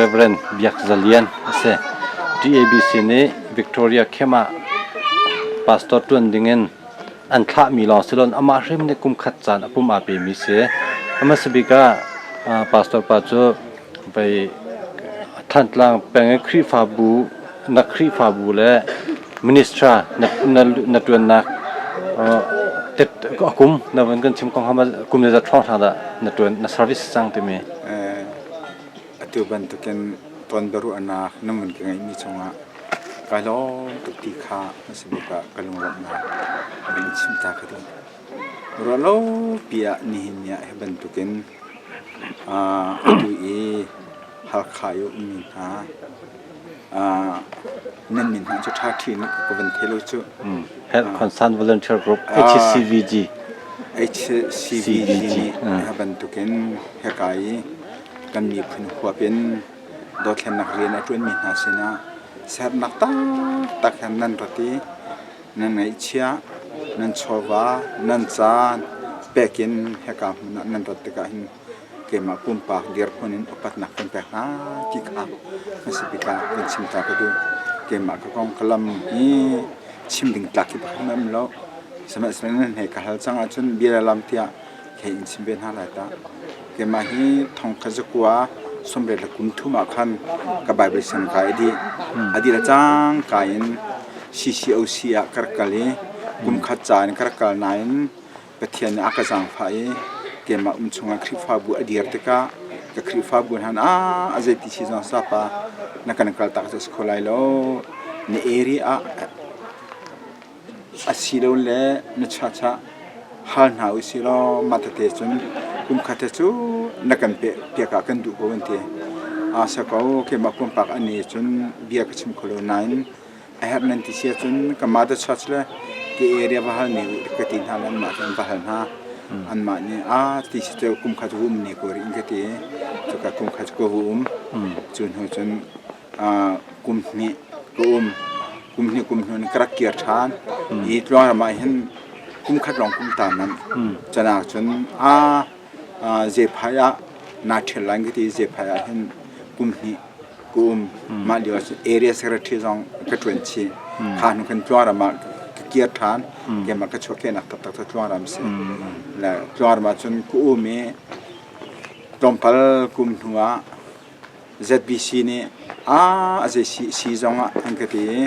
Reverend Biak Za Lian a si. TABC nih Victoria Camp ah pastor ṭuan dingin an thlahmi lawng si loin amah hrim nih kum khat caan a pum aa pemi si. A hmasa bik ah pastor pa cu vei Thantlang peng i Khrihfabu na Khrihfabu le minister na na na ṭuannak a kum na van kan chim kong kha kum zeizat hrawng hna dah na ṭuan na service cang timi. Atu bantukin tonbiaruahnak na mun ka ngeihmi cungah kai lawm tuk ti kha hmasa bik ah ka lunglawmhnak van in chim ta ka duh. Ruahlopi ah nihin ni ah hi bantukin atu i Halkha i a ummi hna nan min hna cu ṭha ṭhi in ka van thei lo cu. Health Concern Volunteer Group HCVG. HCVG nih hi bantukin hika i kan miphun huap in dothlennak rian a ṭuanmi hna sinah sernak taktak he nan rat i nan ngaihchiah, nan chawva, nan caan pek in hika hmun ah nan rat tikah hin keimah pumpak dirhmun in upatnak kan pek hna ti kha hmasa bik ah kan chim ta ka duh. Keimah ka kong ka lam hi chim ding tlak hi pakhat hmanh um lo. Sihmanhsehlaw nan hei ka hal cang ahcun bia le lam tiah hei in chim ve hna lai tah. Keimah hi thongkhat zakua sawmriat le kum thum ah khan ka Bible sianginn kai a dih. A dih le cangka in CCOC ah ka rak kal i kum khat ca in ka rak kal nain Pathian nih a ka zaangfah i keimah um chungah Khrihfabu a dir tikah ka Khrihfabu hna ah a zeiti si zong sapa na kan kaltak cu a si kho lai lo. Na area ah Asilole na church ah hal hna usih law mah tete cun kum khat te cu na kan piak ah kan duh ko an ti. Aa sa ko keimah pumpak an nih cun bia ka chim kho lo nain a herh nan ti si ahcun ka mother church le ka area va hal ne u ka ti hna le anmah cu an va hal hna. Anmah nih aa ti si cu kum khat cu um ne ko rih in ka ti i cuka kum khat cu ka va um. Cu hnu cun kum hnih ka um. Kum hnih kum hnu in ka rak kir ṭhan. Hi tluangram ah hin kum khat lawng kum ta manh. Can ah cun a zephai ah naa ṭhial lai ka ti zephai ah hin kum hnih ka um. Mah lio ah cun area secretary zong ka ṭuan chih. Kha hnu khan tluangram ah ka kir ṭhan. Keimah ka chuahkehnak taktak cu tluangram a si. Le tluangram ah cun ka um i tlawmpal kum hnu ah ZBC nih a zei si zong ah an ka ti i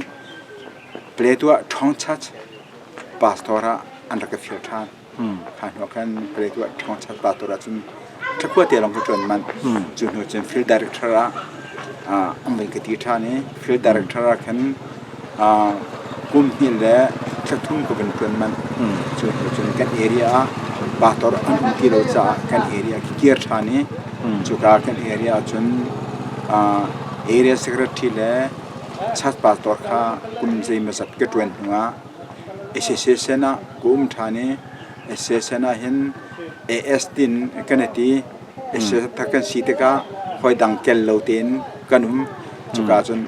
Paletwa Ṭhawng Church pastor ah an rak ka fial ṭhan. Kha hnu ah khan Paletwa Ṭhawng Church pastor ah cun thlakhua te lawng ka ṭuan manh. Cu hnu cun field director ah an van ka ti ṭhan i field director ah khan kum hnih le thla thum ka van ṭuan manh. Cu hnu cun kan area ah pastor an um ti lo caah kan area khi kir ṭhan i Cuka kan area ahcun area secretary le church pastor kha kum zeimawzat ka ṭuan hnuah association ah ka um ṭhan i association ah hin AS tin kan i ti. Association thar kan si tikah hawidang kel lo tein kan um. Cuka cun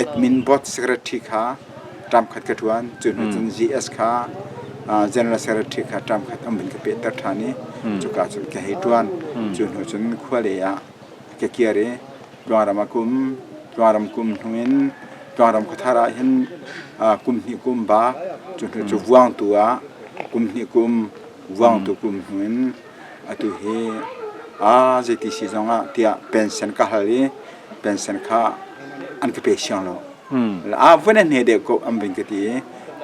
admin board secretary kha term khat ka ṭuan. Cu hnu cun GS kha General Secretary kha term khat an vun ka pehter ṭhan i cuka cun ka hei ṭuan. Cu hnu cun khualei ah ka kir i Tluangram ah ka um. Tluangram ka um hnu in Tluangram khuathar ah hin kum hnih ka um bak. Cu hnu cu Vuangtu ah kum hnih ka um. Vuangtu ka um hnu in atu hi aa zeiti si zong ah tiah pension ka hal i pension kha an ka pe siang lo. A vun a hne deuh ko an vun ka ti i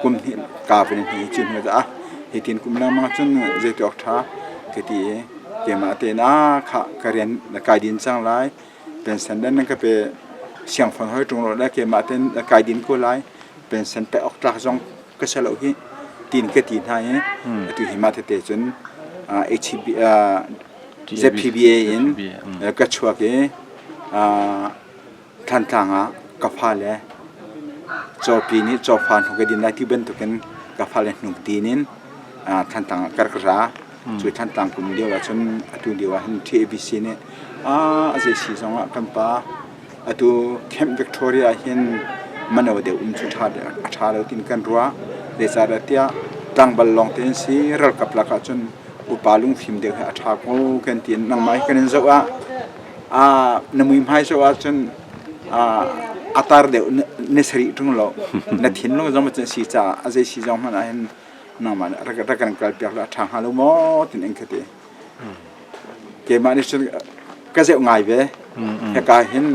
kum hnih ka vun hne cu hnu ah hitin kum lengmang cun zei awk ṭha ka ti i keimah tein a kha ka rian na kai din cang lai pension dan nan ka pe siangfang hoi ṭung lo le keimah tein kai din ko lai pension pek awk tlak zong ka si lo hi tin ka ti hna i atu hi mah tete cun HB ZPBA in ka chuak i Thantlang ah ka fale cawpi nih cawfa hnuk a din lai ti bantukin ka fale hnuk din in Thantlang ah ka rak ra. Cu Thantlang kum lio ahcun atu lio ah hin TABC nih a zei si zong ah kan pa atu Camp Victoria ah hin mano deuh um cu a ṭha lo tiin kan ruah. Zeicahtiah tiah tlangval lawng te an si ralkap lakah cun upa lungfim deuh hi a ṭha ko kan ti. Nangmah hi kan in zoh ah. Na muihmai zoh ahcun a tar deuh na sarih ṭung lo. Na thinlung zong cun si caah a zei si zong hmanh ah hin nangmah nih rak kan kalpiak la a ṭha hnga lo maw tin an ka ti. Keimah nih cun ka zeuh ngai ve. Hika hin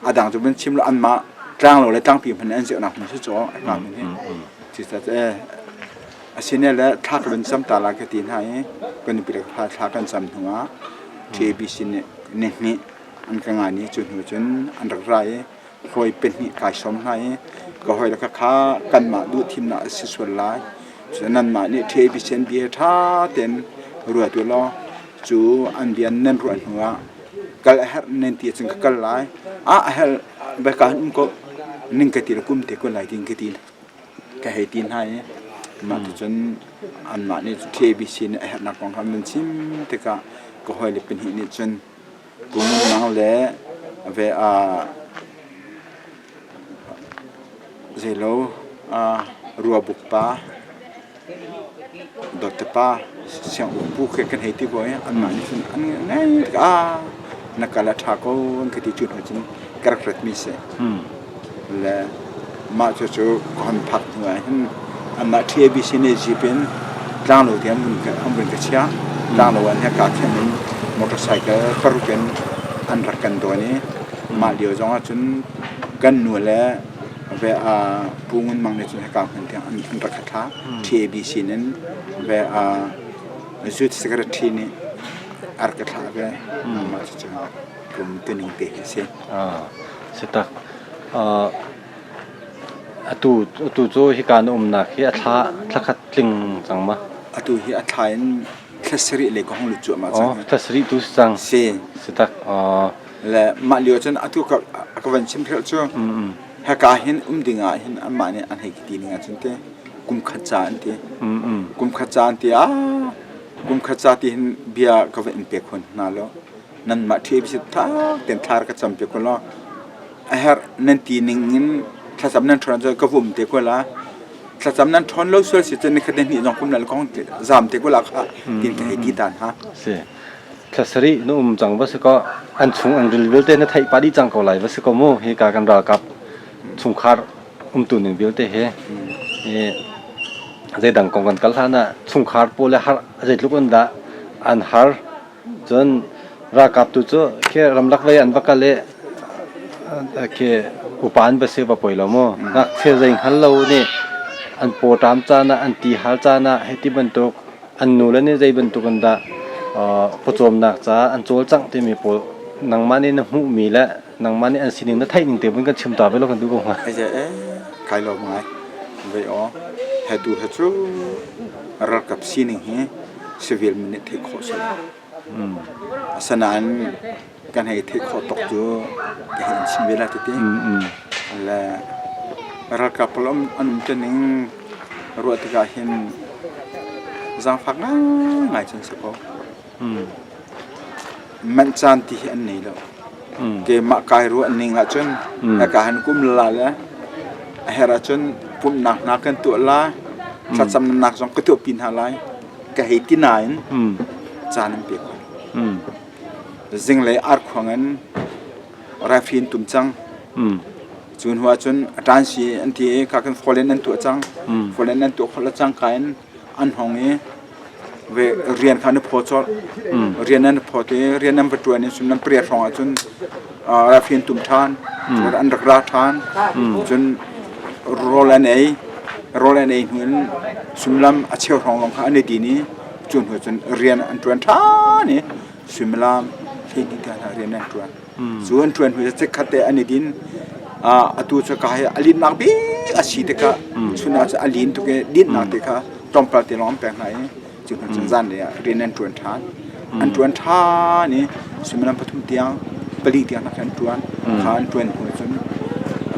a dang cu van chim lo anmah tlanglo le tlangpi hmanh an zeuhnak hmun si caw hika hmun hi. Cucaah Asine le thla ka van cam ta lai ka ti hna i kan nupi le ka fa thla kan cam hnu ah TABC nih nihnih an ka ngan i cu hnu cun an rak ra i hawi pahnih kai sawm hna i ka hawi le kha kha kanmah duhthimnak a si sual lai. Cun nanmah nih TABC an bia ṭha tein ruat u law cu an bia nan ruah hnu ah kal a herh nan ti ahcun ka kal lai. Ah a herh baka hin um ko ning ka ti le kum te ko lai ding ka ti. Ka hei ti hna i mah ticun anmah nih TABC nih a herhnak kong kha an vun chim tikah ka hawile pahnih nih cun Pu Ngun Mang le ve zeilo Ruabuk pa Dawtte pa sianguk pu khi kan hei ti ko i anmah nih cun an ngei tik ah na kal a ṭha ko an ka ti cu hnu cun ka rak ratmi si. Le mah cucu ka hon phak hnu ah hin anmah TABC nih jeep in tlanglo tiang an vun ka, an vun ka chiah. Tlanglo an heka khin in motorcycle paruk in an rak kan dawn i mah lio zong ah cun kan nu le ve a Pu Ngun Mang nih cun hika hmun tiang an rak ka thlah. TABC in ve a Youth Secretary nih a rak ka thlah ve. Mah cucu kum tuning te hi a si. Si tak. Atu atu cu hika na umnak hi a thla thla khat tling cang ma? Atu hi a thla in thla sarih lei ka hung lut cuahmah cang. Thla sarih tu si cang. Si. Si tak. Le mah lio cun atu ka ka van chim hrelh cu hika hin um ding ah hin anmah nih an hei ti ning ahcun te kum khat ca an ti. Kum khat ca an ti ah kum khat ca ti hin bia ka va in pek hon hna lo. Nanmah ṭhi bi tha ten thla ka cam piak ko law a herh nan ti ning in thlacam nan ṭhawn ahcun ka vum te ko la. Thlacam nan ṭhawn lo sual si cun nikhat le hnih zong kum lal kong zam te ko la kha tin ka hei ti ta hna. Si. Thla sarih na um cang va si kaw an chung an ril vialte na theih pah dih cang ko lai va si ko mu hi ka kan ralkap chungkhar umtu ning vialte hi zeidang kong kan kal hlan ah chungkhar pawl le har zeitluk in dah an har cun ralkap tu cu khi ramlak lei an va kal i khi upa an va si va poi lo mu ngakchia zei hngal lo nih an pawṭam caan ah an ti hal caan ah hei ti bantuk An nule nih zei bantuk in dah pawcawmnak caah an cawlcangh timi pawl nangmah nih na hmuhmi le nangmah nih an sining na theih ning te vun kan chim ta ve law kan duh ko hnga. Kai lawm ngai. Vei aw. He tu he cu ralkap sining hi civil mi nih theih khawh si lo. Asinain kan hei theih khawh tuk cu ka hei in chim ve lai tete. Le ralkap pawl an um ning ruah tikah hin zaangfak ngaingai cun si ko. Manh caan ti hi an nei lo. Keimah kai ruah ning ahcun hika hin kum la le a herh ahcun pumhnak hna kan tuah lai, thlacamnak zong ka tuahpi hna lai ka hei ti nain caan an pe ko. Zinglei arkhuang in rifle in tum cang. Cu hnu ahcun a ṭansi an ti i kha khan fawlen an tuah cang. Fawlen an tuah khawh le cangka in an hong i ve rian kha an i phaw colh. Rian an i phawt i rian an va ṭuan i suimilam pariat hrawng ahcun rifle an tum ṭhan. An rak ra ṭhan. Cun rawl an ei. Rawl an ei hnu in suimilam a cheu hrawng lawng kha an i din i cu hnu cun rian an ṭuan ṭhan i suimilam 12 tiang hna rian an ṭuan. Cu an ṭuan hnu chikkhat te an i din. Atu cu ka hi a linnak bik a si tikah chun ah cun a lin tuk i dinnak te kha tlawmpal te lawng an pek hna i cu hnu cun zanlei ah rian an ṭuan ṭhan. An ṭuan ṭhan i suimilam pathum tiang pali tiang hna kha an ṭuan. Kha an ṭuan hnu cun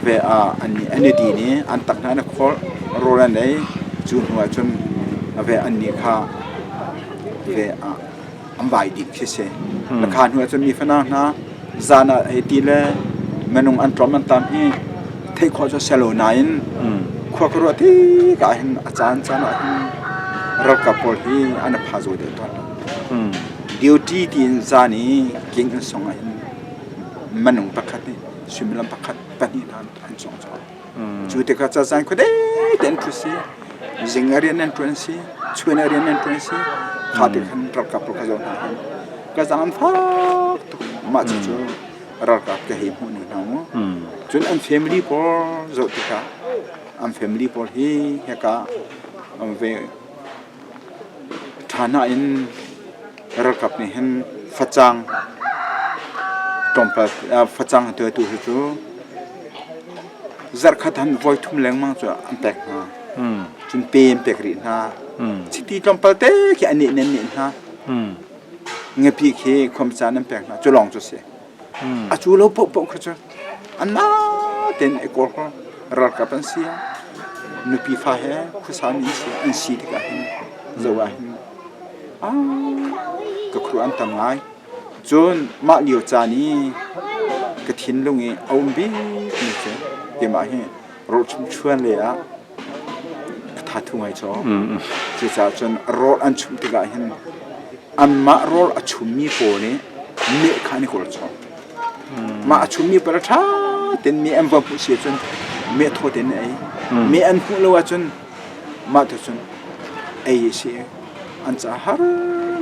ve ah an an i din i an tak hna an i khawlh rawl an ei. Cu hnu ah cun ve annih kha ve ah an vai dih khi si. Na kha hnu ahcun mi fanau hna zan ah hei ti le minung an tlawm an tam hi theih khawh cu selo nain khua ka ruah tik ah hin a caan caan ah hin ralkap pawl hi an pha zaw deuh tawn. Duty tiin zan i king an song ah hin. Minung pakhat nih suimilam pakhat pahnih hna an cawng cawng. Cu tikah cazan khuadei te an ṭhu si, zing a rian an ṭuan si, chun a rian an ṭuan si, kha ti khan ralkap pawl kha zoh hna hin ka zaang an fak tuk. Mah cucu ralkap ka hei hmuh ning hna mu. Cun an family pawl zoh tikah an family pawl hi hika ve ṭha hna in ralkap nih hin facang tlawmpal facang a tuaitu hi cu zarhkhat han voi thum lengmang cu an pek hna. Cun pe an pek rih hna. Chiti tlawmpal te khi an nih nan nih hna. Ngapi khi khuamcaan an pek hna. Cu lawng cu si. A cu lo paohpaoh kha cu anmah tein i kawl ko. Ralkap an si ah, nupi fa he khuasami an si an si tikah hin zoh ah hin ka khuaruah an tam ngai. Cun mah lio caan i ka thinlung i a um bikmi cu keimah hi rawl chumchuan lei ah ka thathu ngai caw. Cucaah cun rawl an chumh tikah hin anmah rawl a chummi pawl nih meh kha an i kawl chom. Mah a chummi pawl a ṭha tein meh an va hmuh si ahcun meh thaw tein an ei. Meh an hmuh lo ahcun mah tu cun ei a si i an caah har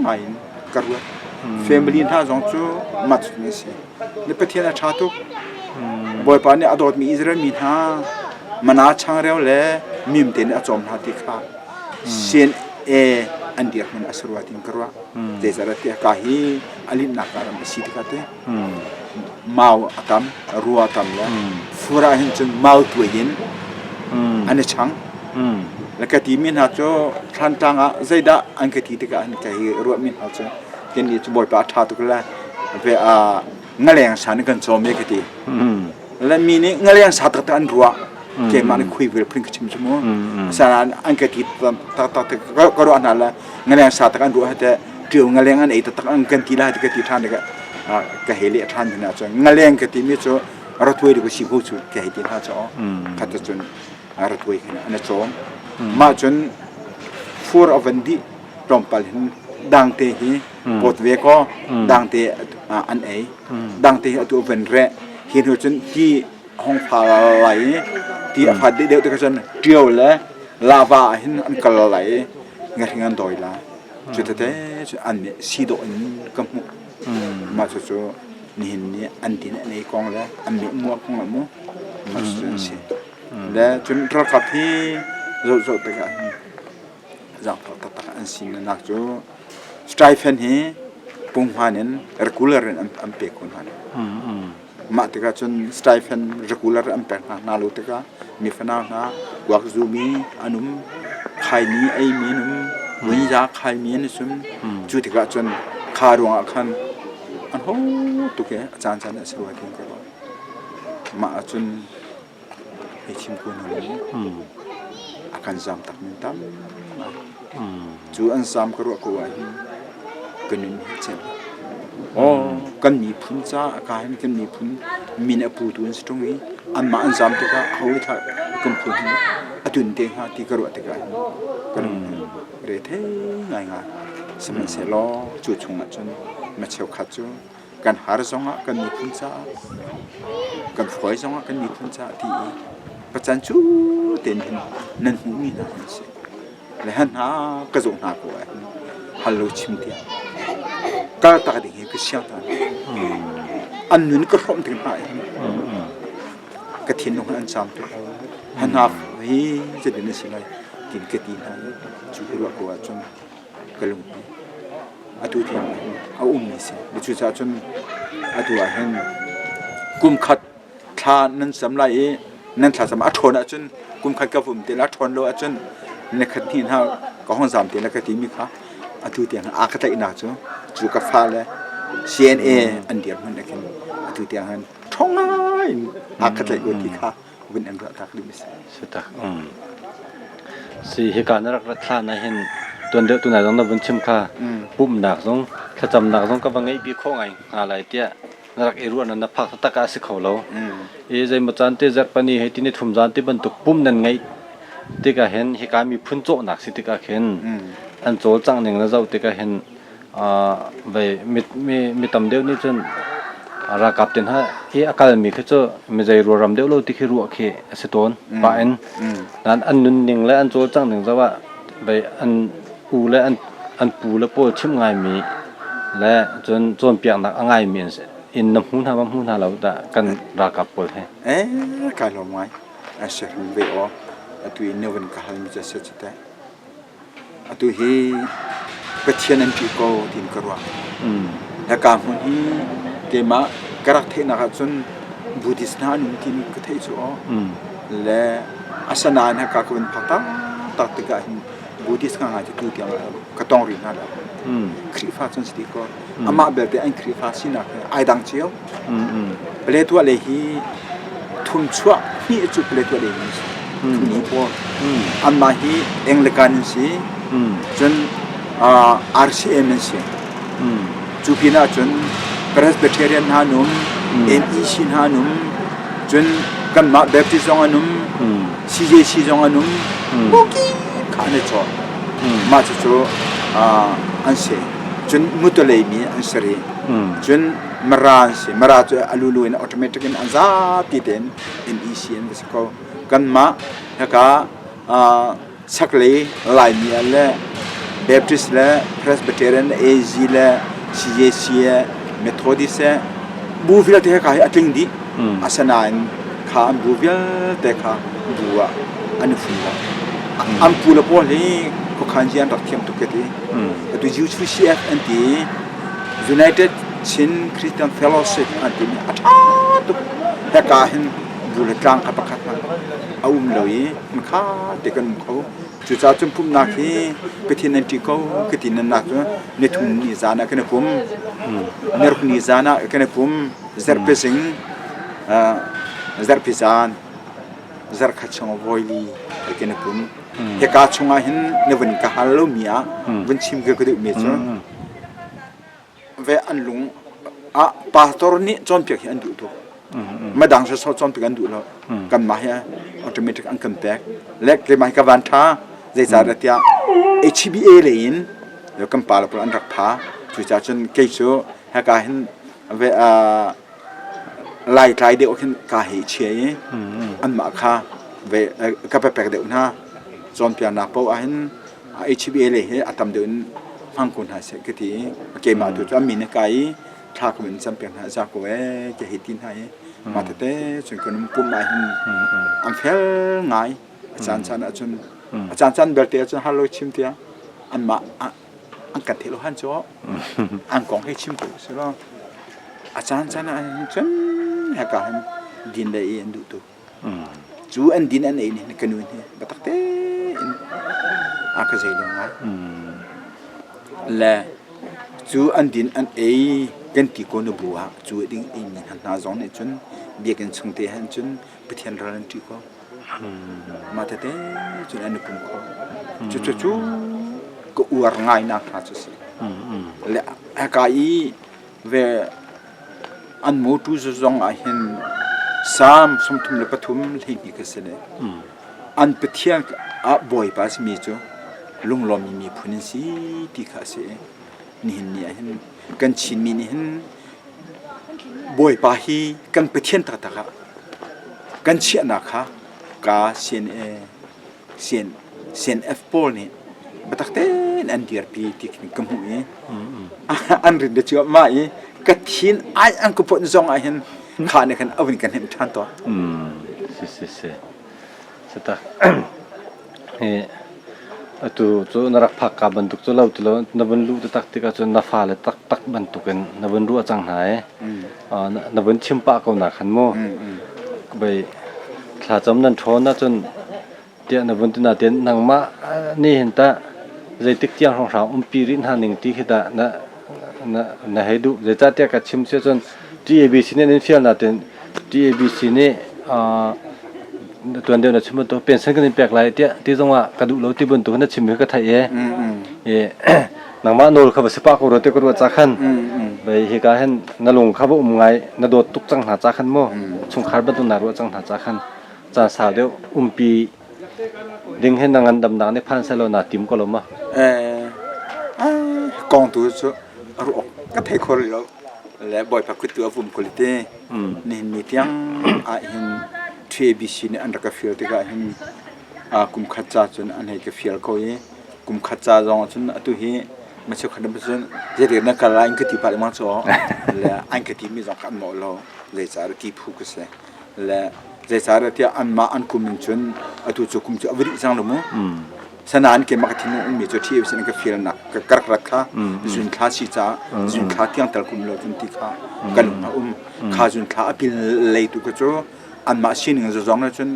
ngai in ka ruat. Family hna zong cu mah cu an si. Na Pathian a ṭha tuk. Bawipa nih a dawtmi Israel mi hna mana changreu le mimte nih a cawm hna ti kha CNA an dirhmun a si rua tiin ka ruah. Zeicahtiah ka hi a linhnak ram a si tikah te mau a tam, rua a tam le fur ah hin cun mau tuai in an i chang. Le ka timi hna cu Thlantlang ah zeidah an ka ti tikah hin ka hi ruahmi hna cu kannih cu Bawipa a ṭha tuk le ve a ngaleng sa nih kan cawm e ka ti. Le mi nih ngaleng sa taktak an ruah. Keimah nih khuivel phun ka chim cu mu. Asinain an ka ti taktak ka ruah hna le ngaleng sa tak an ruah teh ṭio ngaleng an ei taktak an kan ti lai ti ka ti ṭhan tikah ka hei leh ṭhan hna cun ngaleng ka timi cu ratuai ka si ko cu ka hei ti hna cu khat cun ratuai khin an i cawm. Mah cun fur a van dih tlawmpal hin dangte hi pawt ve kaw dangte an ei. Dangte hi atu a van reh. Hi hnu cun ti hong fa lai i ti a fat deuh deuh tikah cun ṭio le lava ah hin an kal lai i ngahring an dawi lai. Cu tete cu an nih si dawh in ka hmuh. Mah cucu nihin ni an din an ei kong le an meh muah kong le mu mah cucu an si. Le cun ralkap hi zohzoh tikah hin zaangfak taktak an sinak cu stipend hi punghman in regular in an pek ko hna. Mah tikah cun stipend regular an pek hna hna lo tikah mi fanau hna kuak zumi an um, khaini eimi an um, vunza khaimi an sum. Cu tikah cun kha ruangah khan an ho tuk i a caan caan ah a si rua ti ka ruah. Mah ahcun Hei chim ko hna mu. A kan zaam tak men tam ngai. Cu an zaam ka ruah ko ah hin ka nun hi cem. Oh, kan miphun ca a ka hin kan miphun min a putu an si ṭung i anmah an zaam tikah ho thla kan phun hin a tun te hnga ti ka ruah tikah hin ka lung re thei ngai ngai. Sihmanhsehlaw cu chungah cun na cheukhat cu kan har zongah kan miphun caah kan hruai zongah kan miphun caah ti i pacan cu tein hin nan hmuhmi hna an si le han hna ka zawh hna ko ah hin hal lo chim tiah kal tak ding hi ka siang hna an nun ka hrawmh tik hna hin ka thinlung an caam tuk han hna hi zeitin a si lai tin ka ti hna i cu ka ruah ko ahcun ka lungpi atu tiang hin a ummi si. Cucaah cun atu ah hin kum khat thla nan cam lai i nan thlacam a ṭhawn ahcun kum khat ka vum te la ṭhawn lo ahcun nikhat hnih hna ka hong zam te la ka timi kha atu tiang a ka tlaihnak cu cu ka fale CNA an dirhmun ah khin atu tiang hin ṭhawng ngai in a ka tlaih ko ti kha vun an ruah tak ding a si. Si tak. Si hika na rak rat hlan ah hin tuan deuh tunai zong na vun chim kha pumhnak zong thlacamnak zong ka va ngeih bi khawh ngai hnga lai tiah na rak i ruah na na phak taktak ah a si kho lo. I zeimaw caan te zarhpani hei ti ni thum zan ti bantuk pum nan ngeih tikah hin hika miphun cawhnak si tikah khin an cawlcangh ning na zoh tikah hin mi tam deuh nih cun Ralkap te hna i a kalmi khi cu mizei ruaram deuh lo ti khi ruah khi a si tawn pah in. Nain an nunning le an cawlcangh ning zoh ah vei an u le an pu le pawl chimh ngaimi le cun cawnpiaknak a ngaimi an si. In na hmu hna ma hmu hna lo dah kan ralkap pawl hi? Eh, kai lawm ngai. A si hrim ve aw. Atu i na van ka halmi cu a si cu teh. Atu hi Pathian an ṭih ko tiin ka ruah. Hika hmun hi keimah ka rak theihnak ahcun Buddhist hna an um tiin ka theih cu aw. Le asinain hika ka vun phak taktak tikah hin Buddhist ngangai cu tu tiang ka tong rih hna lo. Khrihfa cun si ti ko. Amah belte an Khrihfa sinak hi ai dang cio. Paletwa lei hi thumchuah hnih cu Paletwa lei an si. Thumni pawl. Anmah hi Anglican an si. Cun RCM an si. Cu pinah cun Presbyterian hna an um, MEC hna an um, cun kanmah Baptist zong an um, CJC zong an um. Buki kha an i cawh. Mah cucu an si. Cun Mutolei mi an si rih. Cun Mara an si. Mara cu a lulu in automatic in an zapi tein NEC an va si ko. Kanmah hika chaklei Laimi ah le Baptist le Presbyterian le AZ le CJC le Methodist le bu vialte hika hi a tling dih. Asinain kha an bu vialte kha bu ah an i fun lo. An pu le pawl hi khuakhan an rak thiam tuk ka ti. Atu UCCF an ti United Chin Christian Fellowship an timi a ṭha tuk. Hika hin bu le tlang kha pakhat hmanh a um lo i hmunkha te kan um kho. Cucaah cun pumhnak hi Pathian nan ṭih ko ka ti nan nak cu nithum ni zan ah kan i pum. Niruk ni zan ah kan i pum. Zarhpi zing, zarhpi zan, zarhkhat chung voili kan i pum. Hika chungah hin na vun ka hal lomi ah vun chim ka duhmi cu ve an lung ah pastor nih cawnpiak hi an duh tuk. Madang sawsawh cawnpiak an duh lo. Kanmah hi automatic an kan pek. Le keimah hi ka van ṭha zeicahdah tiah HBA lei in kan pa le pawl an rak pha. Cucaah cun kei cu hika hin ve Laitlai deuh khin ka hei chia i anmah kha ve ka pepek deuh hna. Cawnpiaknak paoh ahhin HBA lei hi a tam deuh in hmang ko hna seh ka ti i keimah tu cu an min a kai i thla ka in campiak hna za ko ee ka hei ti hna i mah tete cun kan um pumh ahhin an fel ngai. A caan caan ahcun a caan caan belte ahcun har lo chim tiah anmah an kan theih lo han cu an kong hei chim ko si law a caan caan ah hin cun heka hin din le ei an duh tuk cu an din an ei nih ka nu hi biatak tein a ka zei lo ngai le cu an din an ei kan ti ko na bu ah cu a ding ei mi hna zong nih cun biakinn chung te han cun Pathian ral an ṭih ko Mah tete cun an i pum kho. Cucu cu ka uar ngainak hna cu si. Le hika i ve an mawtu zong ah hin Salm 33 12 ka si ne. An Pathian ah Bawipa simi cu lunglawmmi miphun an si ti kha a si. Nihin ni ah hin kan Chinmi nih hin Bawipa hi kan Pathian taktak ah kan chiahnak kha ka CNA, CNF pawl nih biatak tein an dirpi ti khin ka hmuh i an rin le cuahmah i ka thin ai an ka pawnh zong ah hin kha nih khan a vun ka hnemh ṭhan tawn. Si si si. Sitak. Hi atu cu na rak phak ka bantuk cu lo ti lo na vun luh taktak tikah cun na fale taktak bantukin na vun ruah cang hna i na vun chim pah ko na khan mu. Bei thlacam nan ṭhawn ahcun tiah na vun ti na tian nangmah nih hin tah zeitik tiang hrawnghrang umpi rih hna ning ti khi tah na na na hei duh. Zeicahtiah ka chim si ahcun TABC nih an in fial natin TABC nih tuan deuh na chim bantuk pension kan in pek lai tiah ti zong ah ka duh lo ti bantuk na chim hi ka theih i nangmah nawl kha va si pah ko rua ti ka ruah ca khan vei hika hin na lung kha va um ngai na dawt tuk cang hna ca khan mu chungkhar bantuk na ruah cang hna ca khan caan sau deuh umpi ding hin na ngandamnak nih phan selaw naa tim ko lo ma Eh, kong tu cu ruak ka thei kho rih lo. Le Bawipa kuttu a vum kulite nihin ni tiang ah hin TABC nih an rak ka fial tikah hin kum khat ca cun an hei ka fial ko i kum khat ca zong cun atu hi ma cheukhat cun zeitik na kal lai in ka ti pah lengmang cu le an ka ti mi zong kha an mawh lo zeicah ti phu ka si le zeicah tiah anmah an kum in cun atu cu kum cu a va dih cang lo mu Sanain keimah ka thinlung ummi cu ṭhi sin ka fialnak ka karkrat kha zunthla si caah zunthla tiang tal kum lo cun ti kha ka lung a um. Kha zunthla a pil lei tu kha cu anmah sining zong le cun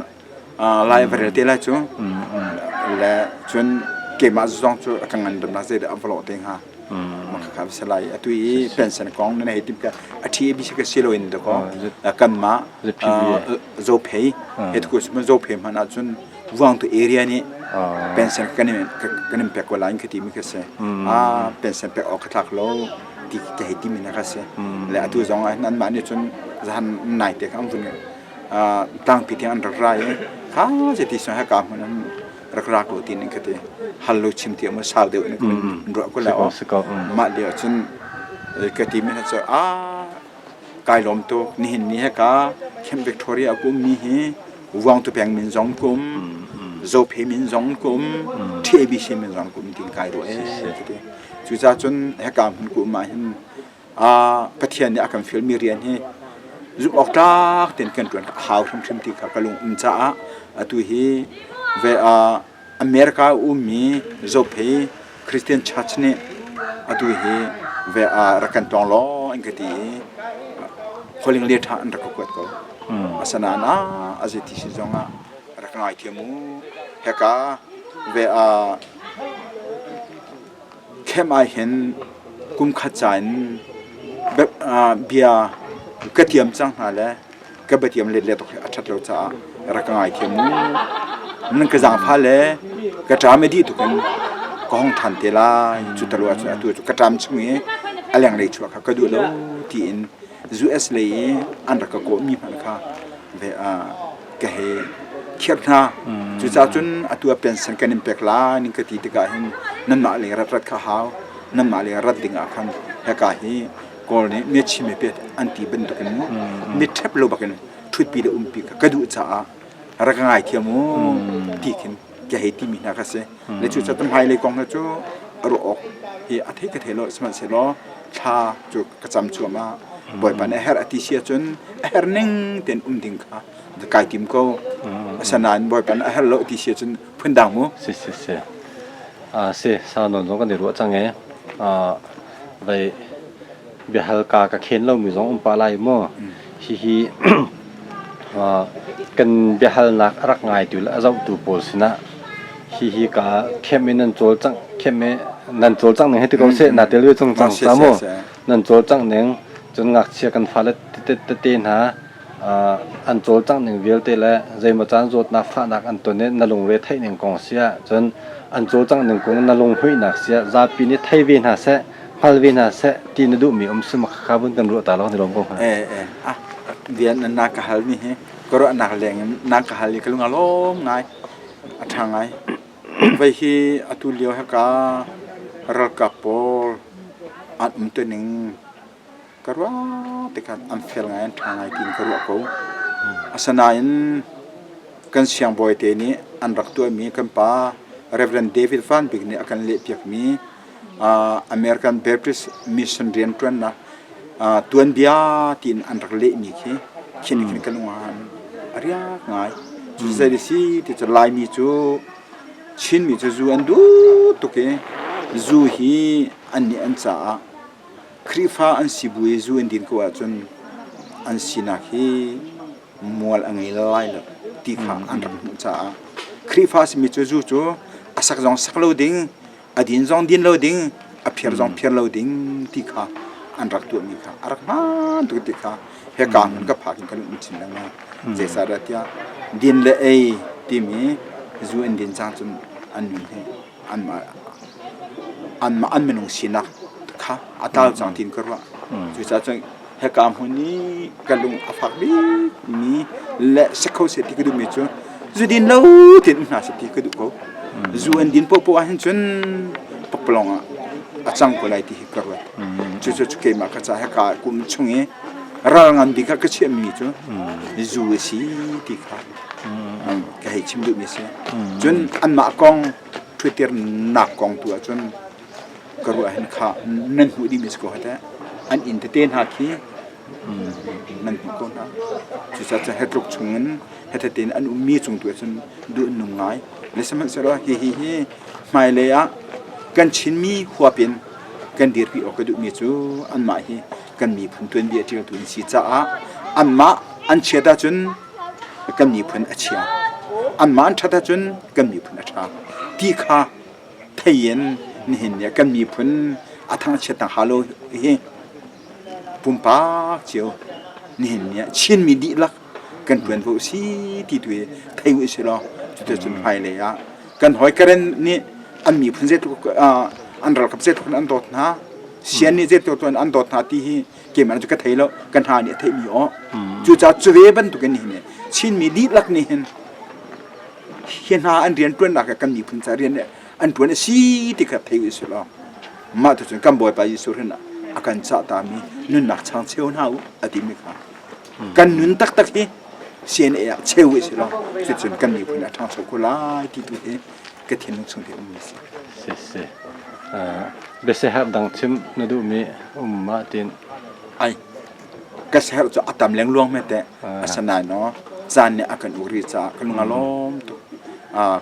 lai va rel te lai cu le cun keimah zong cu ka ngandamnak zeidah a va lawh te hnga. Mah kha si lai. Atu i pension kong nan hei tim ka a ṭhi bi ka si lo in dakaw kanmah Zophei he tu Zophei hmanh ahcun Vuangtu area nih pension kan in kan in pek ko lai ka timi ka si. Ah pension pek awk ka tlak lo ti ka hei timi na ka si. Le atu zong ah anmah nih cun zahan nai te kha an vun tlangpi tiang an rak ra i kha ti song haka hmun an rak ra ko ti ning ka ti. Hal lo chim ti mu sau deuh in ruah ko la mah lio cun ka ti mi na cu ah Kai lawm tuk. Nihin ni hika Camp Victoria a ummi hi Vuangtu peng min zong ka um, Zophe min zong ka um, TABC min zong ka um tiin kai ruah ee ka ti. Cucaah cun hika hmun ka um ahhin Pathian nih a kan fialmi rian hi zumh awk tlak tein kan ṭuan a hau hrimhrim ti kha ka lung um caah atu hi ve America ummi Zophei Christian Church nih atu hi ve ah rak kan tawng law an ka ti i calling letter an rak ka kuat ko. Asinain ah a zeiti si zong ah rak ngaithiam u. Hika ve ah Camp ah hin kum khat ca in bia ka tiam cang hna le ka biatiam let le tuk hi a ṭhat lo caah rak ka ngaithiam mu. Nan ka zaangfah le ka ṭam i dih tuk in ka hong ṭhan te lai. Cu talo ahcun atu cu ka ṭam chung i a lenglei chuah kha ka duh lo tiin US lei i an rak ka kawhmi hmanh kha ve ah ka hei khirh hna. Cucaah cun atu ah pension kan in pek lai ning ka ti tikah hin nanmah lei rat rat kha hau. Nanmah lei rat ding ah khan hika hi Kawl nih miachim mi pet an ti bantuk in mi ṭhep lo bakin ṭhutpi le umpi kha ka duh caah rak ka ngaithiam u ti khin ka hei timi hna kha si. Le cucaah hmailei kong hna cu a ruah awk hi a thei ka thei lo sihmanhsehlaw thla cu ka cam cuahmah. Bawipa nih a herh a ti si ahcun a herh ning tein um ding kha kai tim ko. Asinain Bawipa nih a herh lo ti si ahcun phundang mu. Si si si. Si sau nawn zong kan i ruah cang e. Vei biahal ka ka khen lomi zong um pah lai mu. Hihi kan biahalnak a rak ngaitu le a zohtu pawl sinah hihi ka khem in nan cawlcangh khem i nan cawlcangh ning hei ti ko seh naa tel ve cang cang ca mu. Nan cawlcangh ning cun ngakchia kan fale tete hna an cawlcangh ning vialte le zeimaw caan zawtnak fahnak an ton i na lungre theih ning kong siah cun an cawlcangh ning kong na lunghmuihnak siah zapi nih thei ve hna seh hngal ve hna seh ti na duhmi um si kha vun kan ruah ta lo ni lawm ko hnga. Eh eh ah bia na ka hal mi hi ka ruahnak leng in na ka hal i ka lung a lawm ngai a ṭha ngai Vei hi atu lio hika ralkap pawl an umtuning ka ruah tikah an fel ngai an ṭha ngai tiin ka ruah ko. Asinain kan siangbawi te nih an rak tuahmi kan pa Reverend David Van Bik nih a kan lehpiakmi American Baptist Mission rianṭuannak tuanbia tiin an rak lehmi khi khi nih khin ka lung a riak ngai. Cu zei si ti cu Laimi cu Chinmi cu zu an duh tuk i zu hi annih an caah Khrihfa an si bu i zu an din ko ahcun an sinak hi mual a ngei lai lo ti kha an rak hmuh caah Khrihfa simi cu zu cu a sak zong sak lo ding, a din zong din lo ding, a phiar zong phiar lo ding ti kha an rak tuahmi kha a rak hmaan tuk ti kha hika hmun ka phak in kan um chin lengmang. Zeicahdah tiah din le ei timi zu an din cang cun an nun hi anmah anmah an minung sinak kha a tlau cang tiin ka ruah. Cucaah cun hika hmun i ka lung a fak bikmi le si kho seh ti ka duhmi cu zu din lo tiin um hna seh ti ka duh ko. Zu an din paohpaoh ahhin cun pakpalawng ah a cang ko lai ti hi ka ruat. Cucu cu keimah ka ca hika kum chung i ral ngan bik ah ka chiahmi cu zu a si ti kha ka hei chim duhmi a si. Cun anmah kong ṭhutirnak kong tu ahcun ka ruah hin kha nan hmuh dihmi si ko teh. An inn tete hna khi nan hmuh ko hna. Cucaah cun hi tluk chung in hi tein an ummi cung tu ahcun duh an nung ngai. Le sihmanhsehlaw hihi hi hmailei ah kan Chinmi huap in kan dirpi awk ka duhmi cu anmah hi kan miphun tuanbia ṭialtu an si caah anmah an chiat ahcun kan miphun a chia. Anmah an ṭhat ahcun kan miphun a ṭha ti kha thei in nihin ni ah kan miphun a thangchiatnak hnga lo hi pumpak cio nihin ni ah Chinmi dihlak kan ṭuanvo a si ti tu hi thei u sih law cuticun hmailei ah kan hawi Karen nih an miphun zeitluk an ralkap zeitluk in an dawt hna sian nih zeitluk in an dawt hna ti hi keimah cu ka thei lo ka hna nih a theihmi aw cucaah cu ve bantukin nihin Chinmi dihlak nih hin hi hna an rian ṭuannak ah kan miphun ca rian an ṭuan a si ti kha thei u sih law mah tu cun kan Bawipa Jesuh hrin a kan cah tami nunnak chang cheu hna u a timi kha kan nun taktak hi CNA ah cheu u sih law cucun kan miphun a ṭhangcho ko lai ti tu hi ka thinlung chung te ummi si. Si si. Biasiherh dang chim na duhmi um ma tin? Ai ka siherh cu a tam lengluang me teh asinain no caan nih a kan uk rih caah ka lung a lawm tuk.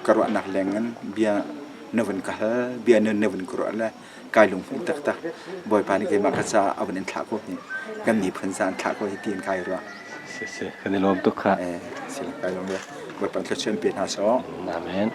Ka ruahnak leng in bia na vun ka hal bia na vun ka ruah le kai lunghmuih taktak. Bawipa nih keimah ka caah a vun in thlah ko hi kan miphun ca an thlah ko hi tiin kai ruah. Si si kan i lawm tuk kha. Eh si kai lawm ve. Bawipa thluachuah in pe hna sawh. Amen.